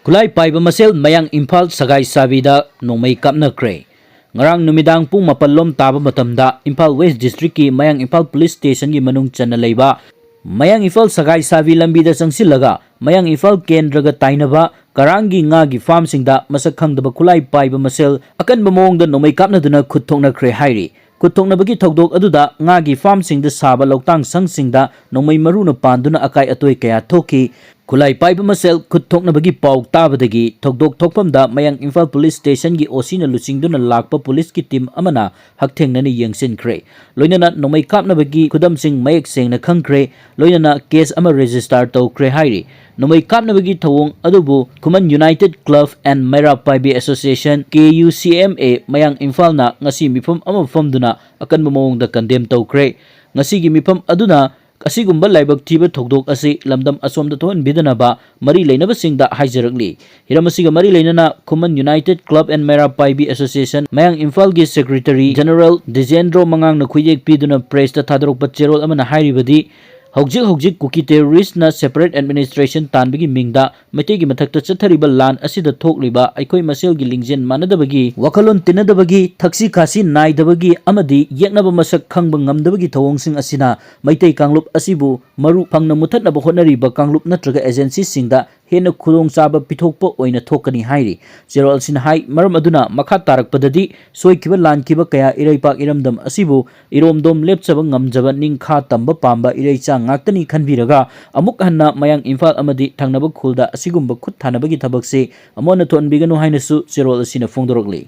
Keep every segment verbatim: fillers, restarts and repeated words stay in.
ꯈꯨꯠꯂꯥꯏ ꯄꯥꯏꯕ ꯃꯁꯦꯜ ꯃꯌꯥꯡ ꯏꯝꯐꯥꯜ ꯁꯒꯥꯏ ꯁꯥꯕꯤꯗ ꯅꯣꯡꯃꯩ ꯀꯥꯞꯅꯈ꯭ꯔꯦ꯫ ꯉꯔꯥꯡ ꯅꯨꯃꯤꯗꯥꯡ ꯄꯨꯡ ꯃꯥꯄꯜ ꯂꯣꯝ ꯇꯥꯕ ꯃꯇꯝꯗ ꯏꯝꯐꯥꯜ ꯋꯦꯁ ꯗꯤꯁꯇ꯭ꯔꯤꯛꯀꯤ ꯃꯌꯥꯡ ꯏꯝꯐꯥꯜ ꯄꯨꯂꯤꯁ ꯁ꯭ꯇꯦꯁꯟꯒꯤ ꯃꯅꯨꯡ ꯆꯟꯅ ꯂꯩꯕ ꯃꯌꯥꯡ ꯏꯝꯐꯥꯜ ꯁꯒꯥꯏ ꯁꯥꯕꯤ ꯂꯝꯕꯤꯗ ꯆꯪꯁꯤꯜꯂꯒ ꯃꯌꯥꯡ ꯏꯝꯐꯥꯜ ꯀꯦꯟꯗ꯭ꯔꯒ ꯇꯥꯏꯅꯕ ꯀꯔꯥꯡꯒꯤ ꯉꯥꯒꯤ ꯐꯥꯔꯝꯁꯤꯡꯗ ꯃꯁꯛ ꯈꯪꯗꯕ ꯈꯨꯠꯂꯥꯏ ꯄꯥꯏꯕ ꯃꯁꯦꯜ ꯑꯀꯟꯕ ꯃꯑꯣꯡꯗ ꯅꯣꯡꯃꯩ ꯀꯥꯞꯅꯗꯨꯅ ꯈꯨꯠ ꯊꯣꯛꯅꯈ꯭ꯔꯦ ꯍꯥꯏꯔꯤ꯫ ꯈꯨꯠ ꯊꯣꯛꯅꯕꯒꯤ ꯊꯧꯗꯣꯛ ꯑꯗꯨꯗ ꯉꯥꯒꯤ ꯐꯥꯔꯝꯁꯤꯡꯗ ꯁꯥꯕ ꯂꯧꯇꯥꯡ ꯁꯪꯁꯤꯡꯗ ꯅꯣꯡꯃꯩ ꯃꯔꯨꯅ ꯄꯥꯟꯗꯨꯅ ꯑꯀꯥꯏ ꯑꯇꯣꯏ ꯀꯌꯥ ꯊꯣꯛꯈꯤ꯫ ꯈꯨꯠꯂꯥꯏ ꯄꯥꯏꯕ ꯃꯁꯦꯜ ꯈꯨꯠ ꯊꯣꯛꯅꯕꯒꯤ ꯄꯥꯎ ꯇꯥꯕꯗꯒꯤ ꯊꯧꯗꯣꯛ ꯊꯣꯛꯐꯝꯗ ꯃꯌꯥꯡ ꯏꯝꯐꯥꯜ ꯄꯨꯂꯤꯁ ꯁ꯭ꯇꯦꯁꯟꯒꯤ ꯑꯣ ꯁꯤꯅ ꯂꯨꯆꯤꯡꯗꯨꯅ ꯂꯥꯛꯄ ꯄꯨꯂꯤꯁꯀꯤ ꯇꯤꯝ ꯑꯃꯅ ꯍꯛꯊꯦꯡꯅꯅ ꯌꯦꯡꯁꯤꯟꯈ꯭ꯔꯦ꯫ ꯂꯣꯏꯅꯅ ꯅꯣꯡꯃꯩ ꯀꯥꯞꯅꯕꯒꯤ ꯈꯨꯗꯝꯁꯤꯡ ꯃꯌꯦꯛ ꯁꯦꯡꯅ ꯈꯪꯈ꯭ꯔꯦ꯫ ꯂꯣꯏꯅꯅ ꯀꯦꯁ ꯑꯃ ꯔꯦꯖꯤꯁꯇꯥꯔ ꯇꯧꯈ꯭ꯔꯦ ꯍꯥꯏꯔꯤ꯫ ꯅꯣꯡꯃꯩ ꯀꯥꯞꯅꯕꯒꯤ ꯊꯧꯑꯣꯡ ꯑꯗꯨꯕꯨ Khuman united club and Meira Paibi association, K U C M A, Mayang ꯏꯝꯐꯥꯜꯅ ꯉꯁꯤ ꯃꯤꯐꯝ ꯑꯃ ꯐꯝꯗꯨꯅ ꯑꯀꯟꯕ ꯃꯑꯣꯡꯗ ꯀꯟꯗꯦꯝ ꯇꯧꯈ꯭ꯔꯦ꯫ ꯉꯁꯤꯒꯤ ꯃꯤꯐꯝ ꯑꯗꯨꯅ ꯑꯁꯤꯒꯨꯝꯕ ꯂꯥꯏꯕꯛ ꯊꯤꯕ ꯊꯧꯗꯣꯛ ꯑꯁꯤ ꯂꯝꯗꯝ ꯑꯁꯣꯝꯗ ꯊꯣꯛꯍꯟꯕꯤꯗꯅꯕ ꯃꯔꯤ ꯂꯩꯅꯕꯁꯤꯡꯗ ꯍꯥꯏꯖꯔꯛꯂꯤ꯫ ꯍꯤꯔꯝ ꯑꯁꯤꯒ ꯃꯔꯤ ꯂꯩꯅꯅ ꯈꯨꯃꯟ united club and Meira Paibi association ꯃꯌꯥꯡ ꯏꯝꯐꯥꯜꯒꯤ ꯁꯦꯀ꯭ꯔꯦꯇꯔꯤ ꯖꯦꯅꯔꯦꯜ ꯗꯤꯖꯦꯟꯗ꯭ꯔꯣ ꯃꯉꯥꯡꯅ ꯈꯨꯌꯦꯛ ꯄꯤꯗꯨꯅ ꯄ꯭ꯔꯦꯁꯇ ꯊꯥꯗꯣꯔꯛꯄ ꯆꯦꯔꯣꯜ ꯑꯃꯅ ꯍꯥꯏꯔꯤꯕꯗꯤ, ꯍꯧꯖꯤꯛ ꯍꯧꯖꯤꯛ ꯀꯨꯀꯤ ꯇꯦꯔꯣꯔꯤꯁꯅ ꯁꯦꯄꯔꯦꯠ ꯑꯦꯗꯃꯤꯅꯤꯁꯇ꯭ꯔꯦꯁꯟ ꯇꯥꯟꯕꯒꯤ ꯃꯤꯡꯗ ꯃꯩꯇꯩꯒꯤ ꯃꯊꯛꯇ ꯆꯠꯊꯔꯤꯕ ꯂꯥꯟ ꯑꯁꯤꯗ ꯊꯣꯛꯂꯤꯕ ꯑꯩꯈꯣꯏ ꯃꯁꯦꯜꯒꯤ ꯂꯤꯡꯖꯦꯜ ꯃꯥꯟꯅꯗꯕꯒꯤ, ꯋꯥꯈꯜꯂꯣꯟ ꯇꯤꯟꯅꯗꯕꯒꯤ, ꯊꯛꯁꯤ ꯈꯥꯁꯤ ꯅꯥꯏꯗꯕꯒꯤ ꯑꯃꯗꯤ ꯌꯦꯛꯅꯕ ꯃꯁꯛ ꯈꯪꯕ ꯉꯝꯗꯕꯒꯤ ꯊꯧꯑꯣꯡꯁꯤꯡ ꯑꯁꯤꯅ ꯃꯩꯇꯩ ꯀꯥꯡꯂꯨꯞ ꯑꯁꯤꯕꯨ ꯃꯔꯨ ꯐꯪꯅ ꯃꯨꯊꯠꯅꯕ ꯍꯣꯠꯅꯔꯤꯕ ꯀꯥꯡꯂꯨꯞ ꯅꯠꯇ꯭ꯔꯒ ꯑꯦꯖꯦꯟꯁꯤꯁꯤꯡꯗ ꯍꯦꯟꯅ ꯈꯨꯗꯣꯡꯆꯥꯕ ꯄꯤꯊꯣꯛꯄ ꯑꯣꯏꯅ ꯊꯣꯛꯀꯅꯤ ꯍꯥꯏꯔꯤ꯫ ꯆꯦꯔꯣꯜ ꯑꯁꯤꯅ ꯍꯥꯏ, ꯃꯔꯝ ꯑꯗꯨꯅ ꯃꯈꯥ ꯇꯥꯔꯛꯄꯗꯗꯤ ꯁꯣꯏꯈꯤꯕ ꯂꯥꯟꯈꯤꯕ ꯀꯌꯥ ꯏꯔꯩꯄꯥꯛ ꯏꯔꯝꯗꯝ ꯑꯁꯤꯕꯨ ꯏꯔꯣꯝꯗꯣꯝ ꯂꯦꯞꯆꯕ ꯉꯝꯖꯕ ꯅꯤꯡꯈꯥ ꯇꯝꯕ ꯄꯥꯝꯕ ꯏꯔꯩꯆꯥ ꯉꯥꯛꯇꯅꯤ ꯈꯟꯕꯤꯔꯒ ꯑꯃꯨꯛ ꯍꯟꯅ ꯃꯌꯥꯡ ꯏꯝꯐꯥꯜ ꯑꯃꯗꯤ ꯊꯪꯅꯕ ꯈꯨꯜꯗ ꯑꯁꯤꯒꯨꯝꯕ ꯈꯨꯠ ꯊꯥꯅꯕꯒꯤ ꯊꯕꯛꯁꯤ ꯑꯃꯨꯛ ꯍꯟꯅ ꯊꯣꯛꯍꯟꯕꯤꯒꯅꯨ ꯍꯥꯏꯅꯁꯨ ꯆꯦꯔꯣꯜ ꯑꯁꯤꯅ ꯐꯣꯡꯗꯣꯔꯛꯂꯤ꯫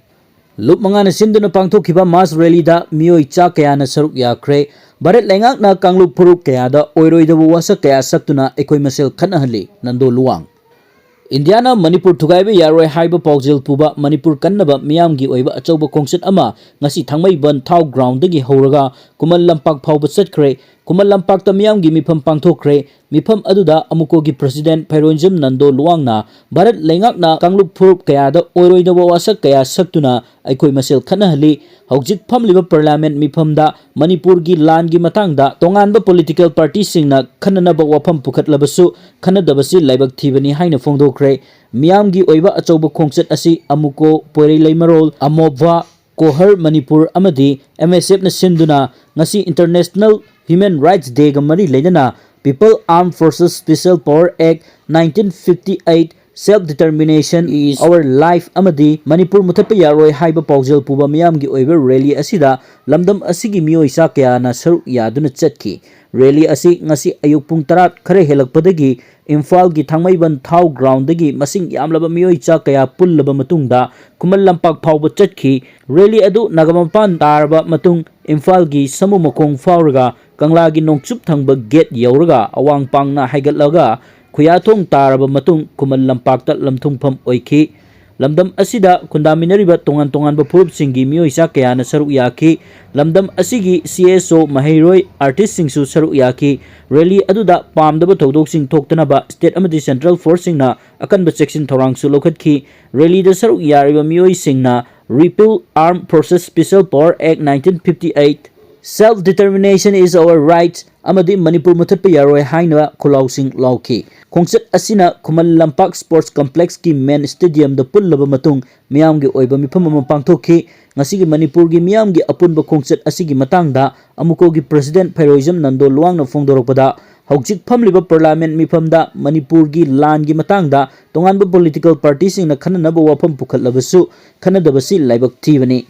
ꯂꯨꯞ ꯃꯉꯥꯅ ꯁꯤꯟꯗꯨꯅ ꯄꯥꯡꯊꯣꯛꯈꯤꯕ ꯃꯥꯁ ꯔꯦꯂꯤꯗ ꯃꯤꯑꯣꯏ ꯆꯥ ꯀꯌꯥꯅ ꯁꯔꯨꯛ ꯌꯥꯈ꯭ꯔꯦ꯫ ꯚꯥꯔꯠ ꯂꯩꯉꯥꯛꯅ ꯀꯥꯡꯂꯨꯞ ꯐꯨꯔꯨꯞ ꯀꯌꯥꯗ ꯑꯣꯏꯔꯣꯏꯗꯕ ꯋꯥꯁꯛ ꯀꯌꯥ ꯁꯛꯇꯨꯅ ꯑꯩꯈꯣꯏ ꯃꯁꯦꯜ ꯈꯠꯅꯍꯜꯂꯤ꯫ ꯅꯟꯗꯣ ꯂꯨꯋꯥꯡ꯫ ꯏꯟꯗꯤꯌꯥꯅ ꯃꯅꯤꯄꯨꯔ ꯊꯨꯒꯥꯏꯕ ꯌꯥꯔꯣꯏ ꯍꯥꯏꯕ ꯄꯥꯎꯖꯦꯜ ꯄꯨꯕ ꯃꯅꯤꯄꯨꯔ ꯀꯟꯅꯕ ꯃꯤꯌꯥꯝꯒꯤ ꯑꯣꯏꯕ ꯑꯆꯧꯕ ꯈꯣꯡꯆꯠ ꯑꯃ ꯉꯁꯤ ꯊꯥꯡꯃꯩꯕꯟ ꯊꯥꯎ ꯒ꯭ꯔꯥꯎꯟꯗꯒꯤ ꯍꯧꯔꯒ ꯈꯨꯃꯟ ꯂꯝꯄꯥꯛ ꯐꯥꯎꯕ ꯆꯠꯈ꯭ꯔꯦ꯫ ꯈꯨꯃꯟ ꯂꯝꯄꯥꯛꯇ ꯃꯤꯌꯥꯝꯒꯤ ꯃꯤꯐꯝ ꯄꯥꯡꯊꯣꯛꯈ꯭ꯔꯦ꯫ ꯃꯤꯐꯝ ꯑꯗꯨꯗ ꯑꯃꯨꯀꯣꯒꯤ president ꯐꯩꯔꯣꯏꯖꯝ ꯅꯟꯗꯣ ꯂꯨꯋꯥꯡꯅ ꯚꯥꯔꯠ ꯂꯩꯉꯥꯛꯅ ꯀꯥꯡꯂꯨꯞ ꯐꯨꯔꯨꯞ ꯀꯌꯥꯗ ꯑꯣꯏꯔꯣꯏꯗꯕ ꯋꯥꯁꯛ ꯀꯌꯥ ꯁꯛꯇꯨꯅ ꯑꯩꯈꯣꯏ ꯃꯁꯦꯜ ꯈꯠꯅꯍꯜꯂꯤ꯫ ꯍꯧꯖꯤꯛ ꯐꯝꯂꯤꯕ parliament ꯃꯤꯐꯝꯗ ꯃꯅꯤꯄꯨꯔꯒꯤ ꯂꯥꯟꯒꯤ ꯃꯇꯥꯡꯗ ꯇꯣꯉꯥꯟꯕ political partyꯁꯤꯡꯅ ꯈꯟꯅꯅꯕ ꯋꯥꯐꯝ ꯄꯨꯈꯠꯂꯕꯁꯨ ꯈꯟꯅꯗꯕꯁꯤ ꯂꯥꯏꯕꯛ ꯊꯤꯕꯅꯤ ꯍꯥꯏꯅ ꯐꯣꯡꯗꯣꯛꯈ꯭ꯔꯦ꯫ ꯃꯤꯌꯥꯝꯒꯤ ꯑꯣꯏꯕ ꯑꯆꯧꯕ ꯈꯣꯡꯆꯠ ꯑꯁꯤ ꯑꯃꯨꯀꯣ, ꯄꯣꯏꯔꯩ ꯂꯩꯃꯔꯣꯜ, ꯑꯃꯣꯚꯥ, ꯀꯣꯍꯔ ꯃꯅꯤꯄꯨꯔ ꯑꯃꯗꯤ M S Fꯅ ꯁꯤꯟꯗꯨꯅ ꯉꯁꯤ International Human Rights Dayꯒ ꯃꯔꯤ ꯂꯩꯅꯅ People Armed Forces Special Power Act nineteen fifty eight, Self Determination is Our Life ꯑꯃꯗꯤ ꯃꯅꯤꯄꯨꯔ ꯃꯨꯊꯠꯄ ꯌꯥꯔꯣꯏ ꯍꯥꯏꯕ ꯄꯥꯎꯖꯦꯜ ꯄꯨꯕ ꯃꯤꯌꯥꯝꯒꯤ ꯑꯣꯏꯕ rally ꯑꯁꯤꯗ ꯂꯝꯗꯝ ꯑꯁꯤꯒꯤ ꯃꯤꯑꯣꯏ ꯆꯥ ꯀꯌꯥꯅ ꯁꯔꯨꯛ ꯌꯥꯗꯨꯅ ꯆꯠꯈꯤ꯫ Rally ꯑꯁꯤ ꯉꯁꯤ ꯑꯌꯨꯛ ꯄꯨꯡ ꯇꯔꯥ ꯈꯔ ꯍꯦꯜꯂꯛꯄꯗꯒꯤ ꯏꯝꯐꯥꯜꯒꯤ ꯊꯥꯡꯃꯩꯕꯟ ꯊꯥꯎ groundꯗꯒꯤ ꯃꯁꯤꯡ ꯌꯥꯝꯂꯕ ꯃꯤꯑꯣꯏ ꯆꯥ ꯀꯌꯥ ꯄꯨꯜꯂꯕ ꯃꯇꯨꯡꯗ ꯈꯨꯃꯟ ꯂꯝꯄꯥꯛ ꯐꯥꯎꯕ ꯆꯠꯈꯤ꯫ Rally ꯑꯗꯨ ꯅꯥꯒꯥꯃꯄꯥꯟ ꯇꯥꯔꯕ ꯃꯇꯨꯡ ꯏꯝꯐꯥꯜꯒꯤ ꯁꯃꯨ ꯃꯈꯣꯡ ꯐꯥꯎꯔꯒ ꯀꯪꯂꯥꯒꯤ ꯅꯣꯡꯆꯨꯞ ꯊꯪꯕ gate ꯌꯧꯔꯒ ꯑꯋꯥꯡ ꯄꯥꯡꯅ ꯍꯥꯏꯒꯠꯂꯒ ꯈꯨꯌꯥꯊꯣꯡ ꯇꯥꯔꯕ ꯃꯇꯨꯡ ꯈꯨꯃꯟ ꯂꯝꯄꯥꯛꯇ ꯂꯝꯊꯨꯡꯐꯝ ꯑꯣꯏꯈꯤ꯫ ꯂꯝꯗꯝ ꯑꯁꯤꯗ ꯈꯨꯟꯗꯥꯃꯤꯟꯅꯔꯤꯕ ꯇꯣꯉꯥꯟ ꯇꯣꯉꯥꯟꯕ ꯐꯨꯔꯨꯞꯁꯤꯡꯒꯤ ꯃꯤꯑꯣꯏ ꯆꯥ ꯀꯌꯥꯅ ꯁꯔꯨꯛ ꯌꯥꯈꯤ꯫ ꯂꯝꯗꯝ ꯑꯁꯤꯒꯤ C S O, ꯃꯍꯩꯔꯣꯏ, artistꯁꯤꯡꯁꯨ ꯁꯔꯨꯛ ꯌꯥꯈꯤ꯫ Rally ꯑꯗꯨꯗ ꯄꯥꯝꯗꯕ ꯊꯧꯗꯣꯛꯁꯤꯡ ꯊꯣꯛꯇꯅꯕ state ꯑꯃꯗꯤ central forceꯁꯤꯡꯅ ꯑꯀꯟꯕ ꯆꯦꯛꯁꯤꯟ ꯊꯧꯔꯥꯡꯁꯨ ꯂꯧꯈꯠꯈꯤ꯫ Rallyꯗ ꯁꯔꯨꯛ ꯌꯥꯔꯤꯕ ꯃꯤꯑꯣꯏꯁꯤꯡꯅ Repeal Armed Forces Special Power Act nineteen fifty eight, Self Determination is Our Right ꯑꯃꯗꯤ ꯃꯅꯤꯄꯨꯔ ꯃꯨꯊꯠꯄ ꯌꯥꯔꯣꯏ ꯍꯥꯏꯅ ꯈꯣꯜꯂꯥꯎꯁꯤꯡ ꯂꯥꯎꯈꯤ꯫ ꯈꯣꯡꯆꯠ ꯑꯁꯤꯅ ꯈꯨꯃꯟ ꯂꯝꯄꯥꯛ sports complexꯀꯤ main stadiumꯗ ꯄꯨꯜꯂꯕ ꯃꯇꯨꯡ ꯃꯤꯌꯥꯝꯒꯤ ꯑꯣꯏꯕ ꯃꯤꯐꯝ ꯑꯃ ꯄꯥꯡꯊꯣꯛꯈꯤ꯫ ꯉꯁꯤꯒꯤ ꯃꯅꯤꯄꯨꯔꯒꯤ ꯃꯤꯌꯥꯝꯒꯤ ꯑꯄꯨꯟꯕ ꯈꯣꯡꯆꯠ ꯑꯁꯤꯒꯤ ꯃꯇꯥꯡꯗ ꯑꯃꯨꯀꯣꯒꯤ president ꯐꯩꯔꯣꯏꯖꯝ ꯅꯟꯗꯣ ꯂꯨꯋꯥꯡꯅ ꯐꯣꯡꯗꯣꯔꯛꯄꯗ, ꯍꯧꯖꯤꯛ ꯐꯝꯂꯤꯕ parliament ꯃꯤꯐꯝꯗ ꯃꯅꯤꯄꯨꯔꯒꯤ ꯂꯥꯟꯒꯤ ꯃꯇꯥꯡꯗ ꯇꯣꯉꯥꯟꯕ political partyꯁꯤꯡꯅ ꯈꯟꯅꯅꯕ ꯋꯥꯐꯝ ꯄꯨꯈꯠꯂꯕꯁꯨ ꯈꯟꯅꯗꯕꯁꯤ ꯂꯥꯏꯕꯛ ꯊꯤꯕꯅꯤ꯫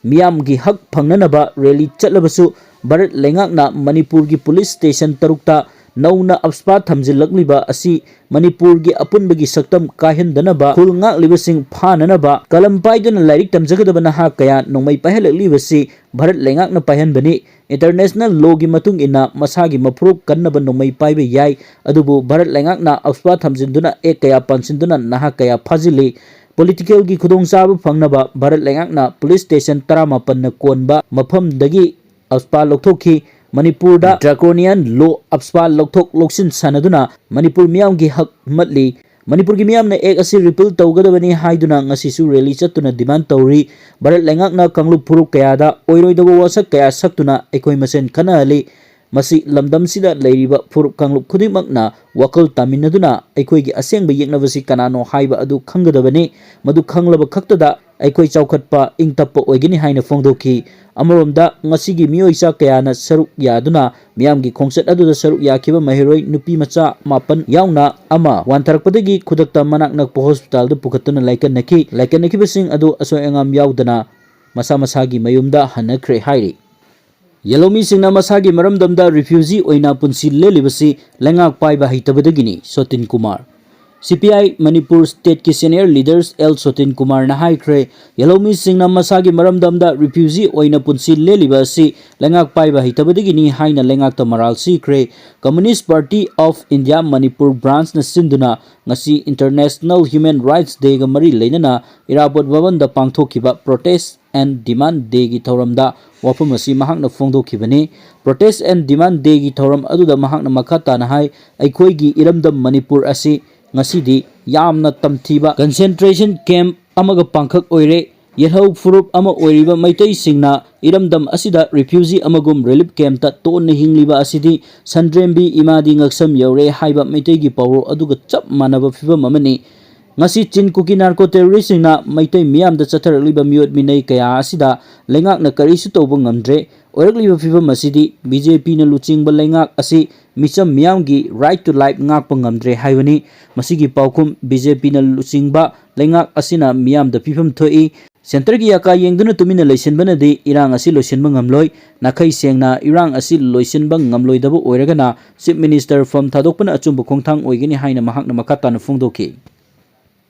ꯃꯤꯌꯥꯝꯒꯤ ꯍꯛ ꯐꯪꯅꯅꯕ rally ꯆꯠꯂꯕꯁꯨ ꯚꯥꯔꯠ ꯂꯩꯉꯥꯛꯅ ꯃꯅꯤꯄꯨꯔꯒꯤ police station ꯇꯔꯨꯛꯇ ꯅꯧꯅ AFSPA ꯊꯝꯖꯤꯜꯂꯛꯂꯤꯕ ꯑꯁꯤ ꯃꯅꯤꯄꯨꯔꯒꯤ ꯑꯄꯨꯟꯕꯒꯤ ꯁꯛꯇꯝ ꯀꯥꯏꯍꯟꯗꯅꯕ, ꯈꯨꯜ ꯉꯥꯛꯂꯤꯕꯁꯤꯡ ꯐꯥꯅꯅꯕ, ꯀꯂꯝ ꯄꯥꯏꯗꯨꯅ ꯂꯥꯏꯔꯤꯛ ꯇꯝꯖꯒꯗꯕ ꯅꯍꯥ ꯀꯌꯥ ꯅꯣꯡꯃꯩ ꯄꯥꯏꯍꯜꯂꯛꯂꯤꯕꯁꯤ ꯚꯥꯔꯠ ꯂꯩꯉꯥꯛꯅ ꯄꯥꯏꯍꯟꯕꯅꯤ꯫ International lawꯒꯤ ꯃꯇꯨꯡ ꯏꯟꯅ ꯃꯁꯥꯒꯤ ꯃꯐꯨꯔꯨꯞ ꯀꯟꯅꯕ ꯅꯣꯡꯃꯩ ꯄꯥꯏꯕ ꯌꯥꯏ, ꯑꯗꯨꯕꯨ ꯚꯥꯔꯠ ꯂꯩꯉꯥꯛꯅ AFSPA ꯊꯝꯖꯤꯟꯗꯨꯅ act ꯀꯌꯥ ꯄꯥꯟꯁꯤꯟꯗꯨꯅ ꯅꯍꯥ ꯀꯌꯥ ꯐꯥꯖꯤꯜꯂꯤ꯫ Politicalꯒꯤ ꯈꯨꯗꯣꯡꯆꯥꯕ ꯐꯪꯅꯕ ꯚꯥꯔꯠ ꯂꯩꯉꯥꯛꯅ police station ꯇꯔꯥꯃꯥꯄꯟꯅ ꯀꯣꯟꯕ ꯃꯐꯝꯗꯒꯤ AFSPA ꯂꯧꯊꯣꯛꯈꯤ꯫ ꯃꯅꯤꯄꯨꯔꯗ draconian law AFSPA ꯂꯧꯊꯣꯛ ꯂꯧꯁꯤꯟ ꯁꯥꯟꯅꯗꯨꯅ ꯃꯅꯤꯄꯨꯔ ꯃꯤꯌꯥꯝꯒꯤ ꯍꯛ ꯃꯠꯂꯤ꯫ ꯃꯅꯤꯄꯨꯔꯒꯤ ꯃꯤꯌꯥꯝꯅ act ꯑꯁꯤ repeal ꯇꯧꯒꯗꯕꯅꯤ ꯍꯥꯏꯗꯨꯅ ꯉꯁꯤꯁꯨ rally ꯆꯠꯇꯨꯅ demand ꯇꯧꯔꯤ꯫ ꯚꯥꯔꯠ ꯂꯩꯉꯥꯛꯅ ꯀꯥꯡꯂꯨꯞ ꯐꯨꯔꯨꯞ ꯀꯌꯥꯗ ꯑꯣꯏꯔꯣꯏꯗꯕ ꯋꯥꯁꯛ ꯀꯌꯥ ꯁꯛꯇꯨꯅ ꯑꯩꯈꯣꯏ ꯃꯁꯦꯟ ꯈꯠꯅꯍꯜꯂꯤ꯫ ꯃꯁꯤ ꯂꯝꯗꯝꯁꯤꯗ ꯂꯩꯔꯤꯕ ꯐꯨꯔꯨꯞ ꯀꯥꯡꯂꯨꯞ ꯈꯨꯗꯤꯡꯃꯛꯅ ꯋꯥꯈꯜ ꯇꯥꯃꯤꯟꯅꯗꯨꯅ ꯑꯩꯈꯣꯏꯒꯤ ꯑꯁꯦꯡꯕ ꯌꯦꯛꯅꯕꯁꯤ ꯀꯅꯥꯅꯣ ꯍꯥꯏꯕ ꯑꯗꯨ ꯈꯪꯒꯗꯕꯅꯤ꯫ ꯃꯗꯨ ꯈꯪꯂꯕ ꯈꯛꯇꯗ ꯑꯩꯈꯣꯏ ꯆꯥꯎꯈꯠꯄ, ꯏꯪ ꯇꯞꯄ ꯑꯣꯏꯒꯅꯤ ꯍꯥꯏꯅ ꯐꯣꯡꯗꯣꯛꯈꯤ꯫ ꯑꯃꯔꯣꯝꯗ, ꯉꯁꯤꯒꯤ ꯃꯤꯑꯣꯏ ꯆꯥ ꯀꯌꯥꯅ ꯁꯔꯨꯛ ꯌꯥꯗꯨꯅ ꯃꯤꯌꯥꯝꯒꯤ ꯈꯣꯡꯆꯠ ꯑꯗꯨꯗ ꯁꯔꯨꯛ ꯌꯥꯈꯤꯕ ꯃꯍꯩꯔꯣꯏ ꯅꯨꯄꯤ ꯃꯆꯥ ꯃꯥꯄꯟ ꯌꯥꯎꯅ ꯑꯃ ꯋꯥꯟꯊꯔꯛꯄꯗꯒꯤ ꯈꯨꯗꯛꯇ ꯃꯅꯥꯛ ꯅꯛꯄ ꯍꯣꯁꯄꯤꯇꯥꯜꯗ ꯄꯨꯈꯠꯇꯨꯅ ꯂꯥꯏꯀꯠꯅꯈꯤ꯫ ꯂꯥꯏꯀꯠꯅꯈꯤꯕꯁꯤꯡ ꯑꯗꯨ ꯑꯁꯣꯏ ꯑꯉꯥꯝ ꯌꯥꯎꯗꯅ ꯃꯁꯥ ꯃꯁꯥꯒꯤ ꯃꯌꯨꯝꯗ ꯍꯟꯅꯈ꯭ꯔꯦ ꯍꯥꯏꯔꯤ꯫ ꯌꯦꯜꯍꯧꯃꯤꯁꯤꯡꯅ ꯃꯁꯥꯒꯤ ꯃꯔꯝꯗꯝꯗ refugee ꯑꯣꯏꯅ ꯄꯨꯟꯁꯤ ꯂꯦꯜꯂꯤꯕꯁꯤ ꯂꯩꯉꯥꯛ ꯄꯥꯏꯕ ꯍꯩꯇꯕꯗꯒꯤꯅꯤ, ꯁꯣꯇꯤꯟ Kumar. C P I Manipur stateꯀꯤ senior leaders L ꯁꯣꯇꯤꯟ ꯀꯨꯃꯥꯔꯅ ꯍꯥꯏꯈ꯭ꯔꯦ, ꯌꯦꯜꯍꯧꯃꯤꯁꯤꯡꯅ ꯃꯁꯥꯒꯤ ꯃꯔꯝꯗꯝꯗ refugee ꯑꯣꯏꯅ ꯄꯨꯟꯁꯤ ꯂꯦꯜꯂꯤꯕ ꯑꯁꯤ ꯂꯩꯉꯥꯛ ꯄꯥꯏꯕ ꯍꯩꯇꯕꯗꯒꯤꯅꯤ ꯍꯥꯏꯅ ꯂꯩꯉꯥꯛꯇ ꯃꯔꯥꯜ ꯁꯤꯈ꯭ꯔꯦ꯫ Communist Party of India Manipur branchꯅ ꯁꯤꯟꯗꯨꯅ ꯉꯁꯤ International Human Rights Dayꯒ ꯃꯔꯤ ꯂꯩꯅꯅ ꯏꯔꯥꯕꯣꯠ ꯚꯕꯟꯗ ꯄꯥꯡꯊꯣꯛꯈꯤꯕ Protest and Demand Dayꯒꯤ ꯊꯧꯔꯝꯗ ꯋꯥꯐꯝ ꯑꯁꯤ ꯃꯍꯥꯛꯅ ꯐꯣꯡꯗꯣꯛꯈꯤꯕꯅꯤ꯫ Protest and Demand Dayꯒꯤ ꯊꯧꯔꯝ ꯑꯗꯨꯗ ꯃꯍꯥꯛꯅ ꯃꯈꯥ ꯇꯥꯅ ꯍꯥꯏ, ꯑꯩꯈꯣꯏꯒꯤ ꯏꯔꯝꯗꯝ ꯃꯅꯤꯄꯨꯔ ꯑꯁꯤ ꯉꯁꯤꯗꯤ ꯌꯥꯝꯅ ꯇꯝꯊꯤꯕ concentration camp ꯑꯃꯒ ꯄꯥꯡꯈꯛ ꯑꯣꯏꯔꯦ꯫ ꯌꯦꯜꯍꯧ ꯐꯨꯔꯨꯞ ꯑꯃ ꯑꯣꯏꯔꯤꯕ ꯃꯩꯇꯩꯁꯤꯡꯅ ꯏꯔꯝꯗꯝ ꯑꯁꯤꯗ refugee ꯑꯃꯒꯨꯝ relief campꯇ ꯇꯣꯟꯅ ꯍꯤꯡꯂꯤꯕ ꯑꯁꯤꯗꯤ ꯁꯟꯗ꯭ꯔꯦꯝꯕꯤ ꯏꯃꯥꯗꯤ ꯉꯛꯁꯝ ꯌꯧꯔꯦ ꯍꯥꯏꯕ ꯃꯩꯇꯩꯒꯤ ꯄꯥꯎꯔꯧ ꯑꯗꯨꯒ ꯆꯞ ꯃꯥꯟꯅꯕ ꯐꯤꯕꯝ ꯑꯃꯅꯤ꯫ ꯉꯁꯤ ꯆꯤꯟ ꯀꯨꯀꯤ narco terroristꯁꯤꯡꯅ ꯃꯩꯇꯩ ꯃꯤꯌꯥꯝꯗ ꯆꯠꯊꯔꯛꯂꯤꯕ ꯃꯤꯑꯣꯠ ꯃꯤꯅꯩ ꯀꯌꯥ ꯑꯁꯤꯗ ꯂꯩꯉꯥꯛꯅ ꯀꯔꯤꯁꯨ ꯇꯧꯕ ꯉꯝꯗ꯭ꯔꯦ꯫ ꯑꯣꯏꯔꯛꯂꯤꯕ ꯐꯤꯕꯝ ꯑꯁꯤꯗꯤ BJPꯅ ꯂꯨꯆꯤꯡꯕ ꯂꯩꯉꯥꯛ ꯑꯁꯤ ꯃꯤꯆꯝ ꯃꯤꯌꯥꯝꯒꯤ right to life ꯉꯥꯛꯄ ꯉꯝꯗ꯭ꯔꯦ ꯍꯥꯏꯕꯅꯤ꯫ ꯃꯁꯤꯒꯤ ꯄꯥꯎꯈꯨꯝ BJPꯅ ꯂꯨꯆꯤꯡꯕ ꯂꯩꯉꯥꯛ ꯑꯁꯤꯅ ꯃꯤꯌꯥꯝꯗ ꯄꯤꯐꯝ ꯊꯣꯛꯏ꯫ Centreꯒꯤ ꯑꯀꯥ ꯌꯦꯡꯗꯨꯅ ꯇꯨꯃꯤꯟꯅ ꯂꯩꯁꯤꯟꯕꯅꯗꯤ ꯏꯔꯥꯡ ꯑꯁꯤ ꯂꯣꯏꯁꯤꯟꯕ ꯉꯝꯂꯣꯏ꯫ ꯅꯥꯈꯩ ꯁꯦꯡꯅ ꯏꯔꯥꯡ ꯑꯁꯤ ꯂꯣꯏꯁꯤꯟꯕ ꯉꯝꯂꯣꯏꯗꯕ ꯑꯣꯏꯔꯒꯅ Chief Minister ꯐꯝ ꯊꯥꯗꯣꯛꯄꯅ ꯑꯆꯨꯝꯕ ꯈꯣꯡꯊꯥꯡ ꯑꯣꯏꯒꯅꯤ ꯍꯥꯏꯅ ꯃꯍꯥꯛꯅ ꯃꯈꯥ ꯇꯥꯅ ꯐꯣꯡꯗꯣꯛꯈꯤ꯫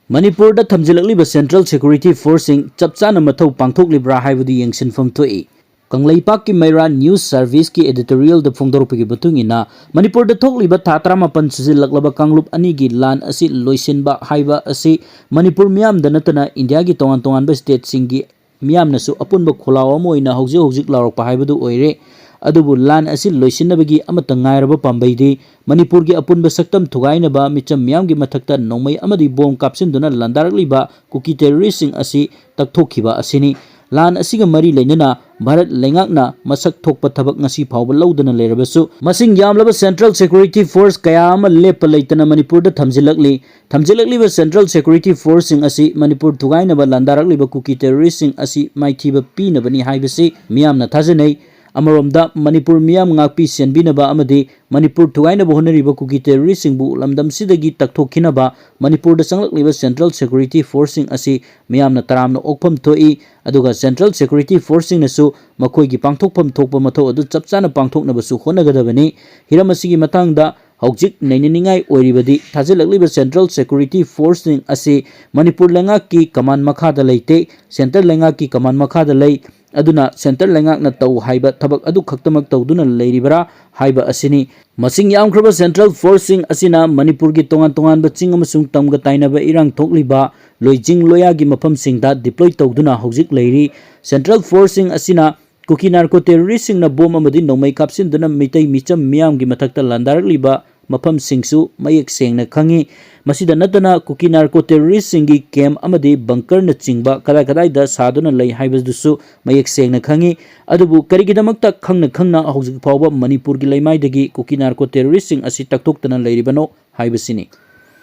ꯃꯅꯤꯄꯨꯔꯗ ꯊꯝꯖꯤꯜꯂꯛꯂꯤꯕ central security forceꯁꯤꯡ ꯆꯞ ꯆꯥꯅ ꯃꯊꯧ ꯄꯥꯡꯊꯣꯛꯂꯤꯕ꯭ꯔꯥ ꯍꯥꯏꯕꯗꯨ ꯌꯦꯡꯁꯤꯟꯐꯝ ꯊꯣꯛꯏ꯫ ꯀꯪꯂꯩꯄꯥꯛꯀꯤ ꯃꯩꯔꯥ news serviceꯀꯤ editorialꯗ ꯐꯣꯡꯗꯣꯔꯛꯄꯒꯤ ꯃꯇꯨꯡ ꯏꯟꯅ, ꯃꯅꯤꯄꯨꯔꯗ ꯊꯣꯛꯂꯤꯕ ꯊꯥ ꯇꯔꯥꯃꯥꯄꯟ ꯁꯨꯖꯤꯜꯂꯛꯂꯕ ꯀꯥꯡꯂꯨꯞ ꯑꯅꯤꯒꯤ ꯂꯥꯟ ꯑꯁꯤ ꯂꯣꯏꯁꯤꯟꯕ ꯍꯥꯏꯕ ꯑꯁꯤ ꯃꯅꯤꯄꯨꯔ ꯃꯤꯌꯥꯝꯗ ꯅꯠꯇꯅ ꯏꯟꯗꯤꯌꯥꯒꯤ ꯇꯣꯉꯥꯟ ꯇꯣꯉꯥꯟꯕ stateꯁꯤꯡꯒꯤ ꯃꯤꯌꯥꯝꯅꯁꯨ ꯑꯄꯨꯟꯕ ꯈꯣꯜꯂꯥꯎ ꯑꯃ ꯑꯣꯏꯅ ꯍꯧꯖꯤꯛ ꯍꯧꯖꯤꯛ ꯂꯥꯎꯔꯛꯄ ꯍꯥꯏꯕꯗꯨ ꯑꯣꯏꯔꯦ꯫ ꯑꯗꯨꯕꯨ ꯂꯥꯟ ꯑꯁꯤ ꯂꯣꯏꯁꯤꯟꯅꯕꯒꯤ ꯑꯃꯠꯇ ꯉꯥꯏꯔꯕ ꯄꯥꯝꯕꯩꯗꯤ ꯃꯅꯤꯄꯨꯔꯒꯤ ꯑꯄꯨꯟꯕ ꯁꯛꯇꯝ ꯊꯨꯒꯥꯏꯅꯕ, ꯃꯤꯆꯝ ꯃꯤꯌꯥꯝꯒꯤ ꯃꯊꯛꯇ ꯅꯣꯡꯃꯩ ꯑꯃꯗꯤ ꯕꯣꯝ ꯀꯥꯞꯁꯤꯟꯗꯨꯅ ꯂꯥꯟꯗꯥꯔꯛꯂꯤꯕ ꯀꯨꯀꯤ ꯇꯦꯔꯣꯔꯤꯁꯁꯤꯡ ꯑꯁꯤ ꯇꯛꯊꯣꯛꯈꯤꯕ ꯑꯁꯤꯅꯤ꯫ ꯂꯥꯟ ꯑꯁꯤꯒ ꯃꯔꯤ ꯂꯩꯅꯅ ꯚꯥꯔꯠ ꯂꯩꯉꯥꯛꯅ ꯃꯁꯛ ꯊꯣꯛꯄ ꯊꯕꯛ ꯉꯁꯤ ꯐꯥꯎꯕ ꯂꯧꯗꯅ ꯂꯩꯔꯕꯁꯨ, ꯃꯁꯤꯡ ꯌꯥꯝꯂꯕ ꯁꯦꯟꯇ꯭ꯔꯦꯜ ꯁꯦꯀ꯭ꯌꯨꯔꯤꯇꯤ ꯐꯣꯔꯁ ꯀꯌꯥ ꯑꯃ ꯂꯦꯞꯄ ꯂꯩꯇꯅ ꯃꯅꯤꯄꯨꯔꯗ ꯊꯝꯖꯤꯜꯂꯛꯂꯤ꯫ ꯊꯝꯖꯤꯜꯂꯛꯂꯤꯕ ꯁꯦꯟꯇ꯭ꯔꯦꯜ ꯁꯦꯀ꯭ꯌꯨꯔꯤꯇꯤ ꯐꯣꯔꯁꯁꯤꯡ ꯑꯁꯤ ꯃꯅꯤꯄꯨꯔ ꯊꯨꯒꯥꯏꯅꯕ ꯂꯥꯟꯗꯥꯔꯛꯂꯤꯕ ꯀꯨꯀꯤ ꯇꯦꯔꯣꯔꯤꯁꯁꯤꯡ ꯑꯁꯤ ꯃꯥꯏꯊꯤꯕ ꯄꯤꯅꯕꯅꯤ ꯍꯥꯏꯕꯁꯤ ꯃꯤꯌꯥꯝꯅ ꯊꯥꯖꯅꯩ꯫ ꯑꯃꯔꯣꯝꯗ, ꯃꯅꯤꯄꯨꯔ ꯃꯤꯌꯥꯝ ꯉꯥꯛꯄꯤ ꯁꯦꯟꯕꯤꯅꯕ ꯑꯃꯗꯤ ꯃꯅꯤꯄꯨꯔ ꯊꯨꯒꯥꯏꯅꯕ ꯍꯣꯠꯅꯔꯤꯕ ꯀꯨꯀꯤ ꯇꯦꯔꯣꯔꯤꯁꯁꯤꯡꯕꯨ ꯂꯝꯗꯝꯁꯤꯗꯒꯤ ꯇꯛꯊꯣꯛꯈꯤꯅꯕ ꯃꯅꯤꯄꯨꯔꯗ ꯆꯪꯂꯛꯂꯤꯕ ꯁꯦꯟꯇ꯭ꯔꯦꯜ ꯁꯦꯀ꯭ꯌꯨꯔꯤꯇꯤ ꯐꯣꯔꯁꯁꯤꯡ ꯑꯁꯤ ꯃꯤꯌꯥꯝꯅ ꯇꯔꯥꯝꯅ ꯑꯣꯛꯐꯝ ꯊꯣꯛꯏ꯫ ꯑꯗꯨꯒ ꯁꯦꯟꯇ꯭ꯔꯦꯜ ꯁꯦꯀ꯭ꯌꯨꯔꯤꯇꯤ ꯐꯣꯔꯁꯁꯤꯡꯅꯁꯨ ꯃꯈꯣꯏꯒꯤ ꯄꯥꯡꯊꯣꯛꯐꯝ ꯊꯣꯛꯄ ꯃꯊꯧ ꯑꯗꯨ ꯆꯞ ꯆꯥꯅ ꯄꯥꯡꯊꯣꯛꯅꯕꯁꯨ ꯍꯣꯠꯅꯒꯗꯕꯅꯤ꯫ ꯍꯤꯔꯝ ꯑꯁꯤꯒꯤ ꯃꯇꯥꯡꯗ ꯍꯧꯖꯤꯛ ꯅꯩꯅꯅꯤꯡꯉꯥꯏ ꯑꯣꯏꯔꯤꯕꯗꯤ ꯊꯥꯖꯤꯜꯂꯛꯂꯤꯕ ꯁꯦꯟꯇ꯭ꯔꯦꯜ ꯁꯦꯀ꯭ꯌꯨꯔꯤꯇꯤ ꯐꯣꯔꯁꯁꯤꯡ ꯑꯁꯤ ꯃꯅꯤꯄꯨꯔ ꯂꯩꯉꯥꯛꯀꯤ ꯀꯃꯥꯟ ꯃꯈꯥꯗ ꯂꯩꯇꯦ, ꯁꯦꯟꯇꯔ ꯂꯩꯉꯥꯛꯀꯤ ꯀꯃꯥꯟ ꯃꯈꯥꯗ ꯂꯩ꯫ ꯑꯗꯨꯅ ꯁꯦꯟꯇꯔ ꯂꯩꯉꯥꯛꯅ ꯇꯧ ꯍꯥꯏꯕ ꯊꯕꯛ ꯑꯗꯨ ꯈꯛꯇꯃꯛ ꯇꯧꯗꯨꯅ ꯂꯩꯔꯤꯕ꯭ꯔꯥ ꯍꯥꯏꯕ ꯑꯁꯤꯅꯤ꯫ ꯃꯁꯤꯡ ꯌꯥꯝꯈ꯭ꯔꯕ ꯁꯦꯟꯇ꯭ꯔꯦꯜ ꯐꯣꯔꯁꯁꯤꯡ ꯑꯁꯤꯅ ꯃꯅꯤꯄꯨꯔꯒꯤ ꯇꯣꯉꯥꯟ ꯇꯣꯉꯥꯟꯕ ꯆꯤꯡ ꯑꯃꯁꯨꯡ ꯇꯝꯒ ꯇꯥꯏꯅꯕ ꯏꯔꯥꯡ ꯊꯣꯛꯂꯤꯕ ꯂꯣꯏꯖꯤꯡ ꯂꯣꯌꯥꯒꯤ ꯃꯐꯝꯁꯤꯡꯗ ꯗꯤꯄ꯭ꯂꯣꯏ ꯇꯧꯗꯨꯅ ꯍꯧꯖꯤꯛ ꯂꯩꯔꯤ꯫ ꯁꯦꯟꯇ꯭ꯔꯦꯜ ꯐꯣꯔꯁꯁꯤꯡ ꯑꯁꯤꯅ ꯀꯨꯀꯤ ꯅꯥꯔꯀꯣ ꯇꯦꯔꯣꯔꯤꯁꯁꯤꯡꯅ ꯕꯣꯝ ꯑꯃꯗꯤ ꯅꯣꯡꯃꯩ ꯀꯥꯞꯁꯤꯟꯗꯨꯅ ꯃꯤꯇꯩ ꯃꯤꯆꯝ ꯃꯤꯌꯥꯝꯒꯤ ꯃꯊꯛꯇ ꯂꯥꯟꯗꯥꯔꯛꯂꯤꯕ ꯃꯐꯝꯁꯤꯡꯁꯨ ꯃꯌꯦꯛ ꯁꯦꯡꯅ ꯈꯪꯏ꯫ ꯃꯁꯤꯗ ꯅꯠꯇꯅ ꯀꯨꯀꯤ ꯅꯥꯔꯀꯣ ꯇꯦꯔꯣꯔꯤꯁꯁꯤꯡꯒꯤ ꯀꯦꯝꯞ ꯑꯃꯗꯤ ꯕꯪꯀꯔꯅꯆꯤꯡꯕ ꯀꯗꯥꯏ ꯀꯗꯥꯏꯗ ꯁꯥꯗꯨꯅ ꯂꯩ ꯍꯥꯏꯕꯗꯨꯁꯨ ꯃꯌꯦꯛ ꯁꯦꯡꯅ ꯈꯪꯏ꯫ ꯑꯗꯨꯕꯨ ꯀꯔꯤꯒꯤꯗꯃꯛꯇ ꯈꯪꯅ ꯈꯪꯅ ꯍꯧꯖꯤꯛ ꯐꯥꯎꯕ ꯃꯅꯤꯄꯨꯔꯒꯤ ꯂꯩꯃꯥꯏꯗꯒꯤ ꯀꯨꯀꯤ ꯅꯥꯔꯀꯣ ꯇꯦꯔꯣꯔꯤꯁꯁꯤꯡ ꯑꯁꯤ ꯇꯛꯊꯣꯛꯇꯅ ꯂꯩꯔꯤꯕꯅꯣ ꯍꯥꯏꯕꯁꯤꯅꯤ꯫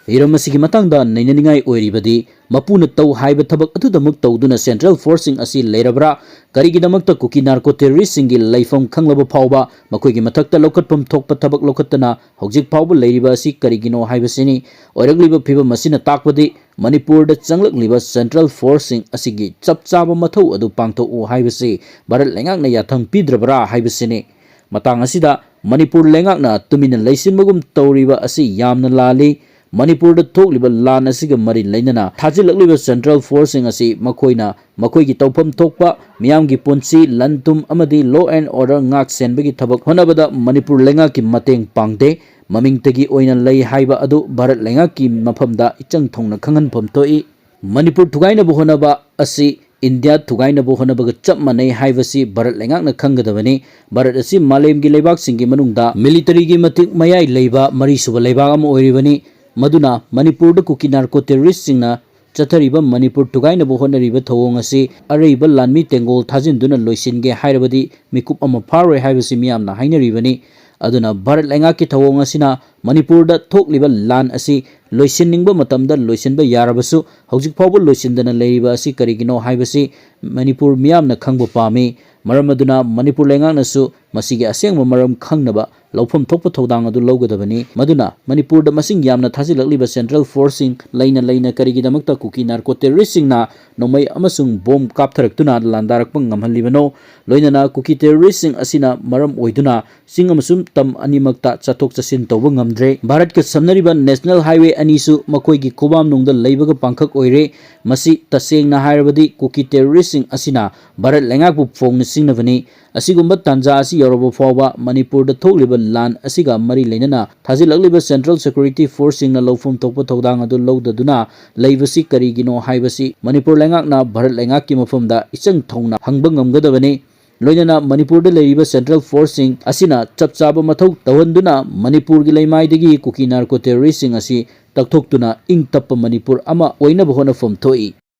ꯍꯤꯔꯝ ꯑꯁꯤꯒꯤ ꯃꯇꯥꯡꯗ ꯅꯩꯅꯅꯤꯡꯉꯥꯏ ꯑꯣꯏꯔꯤꯕꯗꯤ, ꯃꯄꯨꯅ ꯇꯧ ꯍꯥꯏꯕ ꯊꯕꯛ ꯑꯗꯨꯗꯃꯛ ꯇꯧꯗꯨꯅ ꯁꯦꯟꯇ꯭ꯔꯦꯜ ꯐꯣꯔꯁꯁꯤꯡ ꯑꯁꯤ ꯂꯩꯔꯕ꯭ꯔꯥ? ꯀꯔꯤꯒꯤꯗꯃꯛꯇ ꯀꯨꯀꯤ ꯅꯥꯔꯀꯣ ꯇꯦꯔꯣꯔꯤꯁꯁꯤꯡꯒꯤ ꯂꯩꯐꯝ ꯈꯪꯂꯕ ꯐꯥꯎꯕ ꯃꯈꯣꯏꯒꯤ ꯃꯊꯛꯇ ꯂꯧꯈꯠꯐꯝ ꯊꯣꯛꯄ ꯊꯕꯛ ꯂꯧꯈꯠꯇꯅ ꯍꯧꯖꯤꯛ ꯐꯥꯎꯕ ꯂꯩꯔꯤꯕ ꯑꯁꯤ ꯀꯔꯤꯒꯤꯅꯣ ꯍꯥꯏꯕꯁꯤꯅꯤ꯫ ꯑꯣꯏꯔꯛꯂꯤꯕ ꯐꯤꯕꯝ ꯑꯁꯤꯅ ꯇꯥꯛꯄꯗꯤ ꯃꯅꯤꯄꯨꯔꯗ ꯆꯪꯂꯛꯂꯤꯕ ꯁꯦꯟꯇ꯭ꯔꯦꯜ ꯐꯣꯔꯁꯁꯤꯡ ꯑꯁꯤꯒꯤ ꯆꯞ ꯆꯥꯕ ꯃꯊꯧ ꯑꯗꯨ ꯄꯥꯡꯊꯣꯛꯎ ꯍꯥꯏꯕꯁꯤ ꯚꯥꯔꯠ ꯂꯩꯉꯥꯛꯅ ꯌꯥꯊꯪ ꯄꯤꯗ꯭ꯔꯕ꯭ꯔꯥ ꯍꯥꯏꯕꯁꯤꯅꯤ꯫ ꯃꯇꯥꯡ ꯑꯁꯤꯗ ꯃꯅꯤꯄꯨꯔ ꯂꯩꯉꯥꯛꯅ ꯇꯨꯃꯤꯟꯅ ꯂꯩꯁꯤꯟꯕꯒꯨꯝ ꯇꯧꯔꯤꯕ ꯑꯁꯤ ꯌꯥꯝꯅ ꯂꯥꯜꯂꯤ꯫ ꯃꯅꯤꯄꯨꯔꯗ ꯊꯣꯛꯂꯤꯕ ꯂꯥꯟ ꯑꯁꯤꯒ ꯃꯔꯤ ꯂꯩꯅꯅ ꯊꯥꯖꯤꯜꯂꯛꯂꯤꯕ ꯁꯦꯟꯇ꯭ꯔꯦꯜ ꯐꯣꯔꯁꯁꯤꯡ ꯑꯁꯤ ꯃꯈꯣꯏꯅ ꯃꯈꯣꯏꯒꯤ ꯇꯧꯐꯝ ꯊꯣꯛꯄ ꯃꯤꯌꯥꯝꯒꯤ ꯄꯨꯟꯁꯤ, ꯂꯟ ꯊꯨꯝ ꯑꯃꯗꯤ law and order ꯉꯥꯛ ꯁꯦꯟꯕꯒꯤ ꯊꯕꯛ ꯍꯣꯠꯅꯕꯗ ꯃꯅꯤꯄꯨꯔ ꯂꯩꯉꯥꯛꯀꯤ ꯃꯇꯦꯡ ꯄꯥꯡꯗꯦ, ꯃꯃꯤꯡꯇꯒꯤ ꯑꯣꯏꯅ ꯂꯩ ꯍꯥꯏꯕ ꯑꯗꯨ ꯚꯥꯔꯠ ꯂꯩꯉꯥꯛꯀꯤ ꯃꯐꯝꯗ ꯏꯆꯪ ꯊꯧꯅ ꯈꯪꯍꯟꯐꯝ ꯊꯣꯛꯏ꯫ ꯃꯅꯤꯄꯨꯔ ꯊꯨꯒꯥꯏꯅꯕ ꯍꯣꯠꯅꯕ ꯑꯁꯤ ꯏꯟꯗꯤꯌꯥ ꯊꯨꯒꯥꯏꯅꯕ ꯍꯣꯠꯅꯕꯒ ꯆꯞ ꯃꯥꯟꯅꯩ ꯍꯥꯏꯕꯁꯤ ꯚꯥꯔꯠ ꯂꯩꯉꯥꯛꯅ ꯈꯪꯒꯗꯕꯅꯤ꯫ ꯚꯥꯔꯠ ꯑꯁꯤ ꯃꯥꯂꯦꯝꯒꯤ ꯂꯩꯕꯥꯛꯁꯤꯡꯒꯤ ꯃꯅꯨꯡꯗ ꯃꯤꯂꯤꯇꯔꯤꯒꯤ ꯃꯇꯤꯛ ꯃꯌꯥꯏ ꯂꯩꯕ ꯃꯔꯤꯁꯨꯕ ꯂꯩꯕꯥꯛ ꯑꯃ ꯑꯣꯏꯔꯤꯕꯅꯤ꯫ ꯃꯗꯨꯅ ꯃꯅꯤꯄꯨꯔꯗ ꯀꯨꯀꯤ ꯅꯥꯔꯀꯣ ꯇꯦꯔꯣꯔꯤꯁꯁꯤꯡꯅ ꯆꯠꯊꯔꯤꯕ ꯃꯅꯤꯄꯨꯔ ꯊꯨꯒꯥꯏꯅꯕ ꯍꯣꯠꯅꯔꯤꯕ ꯊꯧꯑꯣꯡ ꯑꯁꯤ ꯑꯔꯩꯕ ꯂꯥꯟꯃꯤ ꯇꯦꯡꯒꯣꯜ ꯊꯥꯖꯤꯟꯗꯨꯅ ꯂꯣꯏꯁꯤꯟꯒꯦ ꯍꯥꯏꯔꯕꯗꯤ ꯃꯤꯀꯨꯞ ꯑꯃ ꯐꯥꯔꯣꯏ ꯍꯥꯏꯕꯁꯤ ꯃꯤꯌꯥꯝꯅ ꯍꯥꯏꯅꯔꯤꯕꯅꯤ꯫ ꯑꯗꯨꯅ ꯚꯥꯔꯠ ꯂꯩꯉꯥꯛꯀꯤ ꯊꯧꯑꯣꯡ ꯑꯁꯤꯅ ꯃꯅꯤꯄꯨꯔꯗ ꯊꯣꯛꯂꯤꯕ ꯂꯥꯟ ꯑꯁꯤ ꯂꯣꯏꯁꯤꯟꯅꯤꯡꯕ ꯃꯇꯝꯗ ꯂꯣꯏꯁꯤꯟꯕ ꯌꯥꯔꯕꯁꯨ ꯍꯧꯖꯤꯛ ꯐꯥꯎꯕ ꯂꯣꯏꯁꯤꯟꯗꯅ ꯂꯩꯔꯤꯕ ꯑꯁꯤ ꯀꯔꯤꯒꯤꯅꯣ ꯍꯥꯏꯕꯁꯤ ꯃꯅꯤꯄꯨꯔ ꯃꯤꯌꯥꯝꯅ ꯈꯪꯕ ꯄꯥꯝꯃꯤ꯫ ꯃꯔꯝ ꯑꯗꯨꯅ ꯃꯅꯤꯄꯨꯔ ꯂꯩꯉꯥꯛꯅꯁꯨ ꯃꯁꯤꯒꯤ ꯑꯁꯦꯡꯕ ꯃꯔꯝ ꯈꯪꯅꯕ ꯂꯧꯐꯝ ꯊꯣꯛꯄ ꯊꯧꯗꯥꯡ ꯑꯗꯨ ꯂꯧꯒꯗꯕꯅꯤ꯫ ꯃꯗꯨꯅ ꯃꯅꯤꯄꯨꯔꯗ ꯃꯁꯤꯡ ꯌꯥꯝꯅ ꯊꯥꯖꯤꯜꯂꯛꯂꯤꯕ ꯁꯦꯟꯇ꯭ꯔꯦꯜ ꯐꯣꯔꯁꯁꯤꯡ ꯂꯩꯅ ꯂꯩꯅ ꯀꯔꯤꯒꯤꯗꯃꯛꯇ ꯀꯨꯀꯤ ꯅꯥꯔꯀꯣ ꯇꯦꯔꯣꯔꯤꯁꯁꯤꯡꯅ ꯅꯣꯡꯃꯩ ꯑꯃꯁꯨꯡ ꯕꯣꯝ ꯀꯥꯞꯊꯔꯛꯇꯨꯅ ꯂꯥꯟꯗꯥꯔꯛꯄ ꯉꯝꯍꯜꯂꯤꯕꯅꯣ? ꯂꯣꯏꯅꯅ ꯀꯨꯀꯤ ꯇꯦꯔꯣꯔꯤꯁꯁꯤꯡ ꯑꯁꯤꯅ ꯃꯔꯝ ꯑꯣꯏꯗꯨꯅ ꯆꯤꯡ ꯑꯃꯁꯨꯡ ꯇꯝ ꯑꯅꯤꯃꯛꯇ ꯆꯠꯊꯣꯛ ꯆꯠꯁꯤꯟ ꯇꯧꯕ ꯉꯝꯗ꯭ꯔꯦ꯫ ꯚꯥꯔꯠꯀ ꯁꯝꯅꯔꯤꯕ ꯅꯦꯁꯅꯦꯜ ꯍꯥꯏꯋꯦ ꯑꯅꯤꯁꯨ ꯃꯈꯣꯏꯒꯤ ꯈꯨꯕꯥꯝꯅꯨꯡꯗ ꯂꯩꯕꯒ ꯄꯥꯡꯈꯛ ꯑꯣꯏꯔꯦ꯫ ꯃꯁꯤ ꯇꯁꯦꯡꯅ ꯍꯥꯏꯔꯕꯗꯤ ꯀꯨꯀꯤ ꯇꯦꯔꯣꯔꯤꯁꯁꯤꯡ ꯑꯁꯤꯅ ꯚꯥꯔꯠ ꯂꯩꯉꯥꯛꯄꯨ ꯐꯣꯡꯅ ꯁꯤꯡꯅꯕꯅꯤ꯫ ꯑꯁꯤꯒꯨꯝꯕ ꯇꯥꯟꯖꯥ ꯑꯁꯤ ꯌꯧꯔꯕ ꯐꯥꯎꯕ ꯃꯅꯤꯄꯨꯔꯗ ꯊꯣꯛꯂꯤꯕ ꯂꯥꯟ ꯑꯁꯤꯒ ꯃꯔꯤ ꯂꯩꯅꯅ ꯊꯥꯖꯤꯜꯂꯛꯂꯤꯕ ꯁꯦꯟꯇ꯭ꯔꯦꯜ ꯁꯦꯀ꯭ꯌꯨꯔꯤꯇꯤ ꯐꯣꯔꯁꯁꯤꯡꯅ ꯂꯧꯐꯝ ꯊꯣꯛꯄ ꯊꯧꯗꯥꯡ ꯑꯗꯨ ꯂꯧꯗꯗꯨꯅ ꯂꯩꯕꯁꯤ ꯀꯔꯤꯒꯤꯅꯣ ꯍꯥꯏꯕꯁꯤ ꯃꯅꯤꯄꯨꯔ ꯂꯩꯉꯥꯛꯅ ꯚꯥꯔꯠ ꯂꯩꯉꯥꯛꯀꯤ ꯃꯐꯝꯗ ꯏꯆꯪ ꯊꯧꯅ ꯍꯪꯕ ꯉꯝꯒꯗꯕꯅꯤ꯫ ꯂꯣꯏꯅꯅ ꯃꯅꯤꯄꯨꯔꯗ ꯂꯩꯔꯤꯕ ꯁꯦꯟꯇ꯭ꯔꯦꯜ ꯐꯣꯔꯁꯁꯤꯡ ꯑꯁꯤꯅ ꯆꯞ ꯆꯥꯕ ꯃꯊꯧ ꯇꯧꯍꯟꯗꯨꯅ ꯃꯅꯤꯄꯨꯔꯒꯤ ꯂꯩꯃꯥꯏꯗꯒꯤ ꯀꯨꯀꯤ ꯅꯥꯔꯀꯣ ꯇꯦꯔꯣꯔꯤꯁꯁꯤꯡ ꯑꯁꯤ ꯇꯛꯊꯣꯛꯇꯨꯅ ꯏꯪ ꯇꯞꯄ ꯃꯅꯤꯄꯨꯔ ꯑꯃ ꯑꯣꯏꯅꯕ ꯍꯣꯠꯅꯐꯝ ꯊꯣꯛꯏ꯫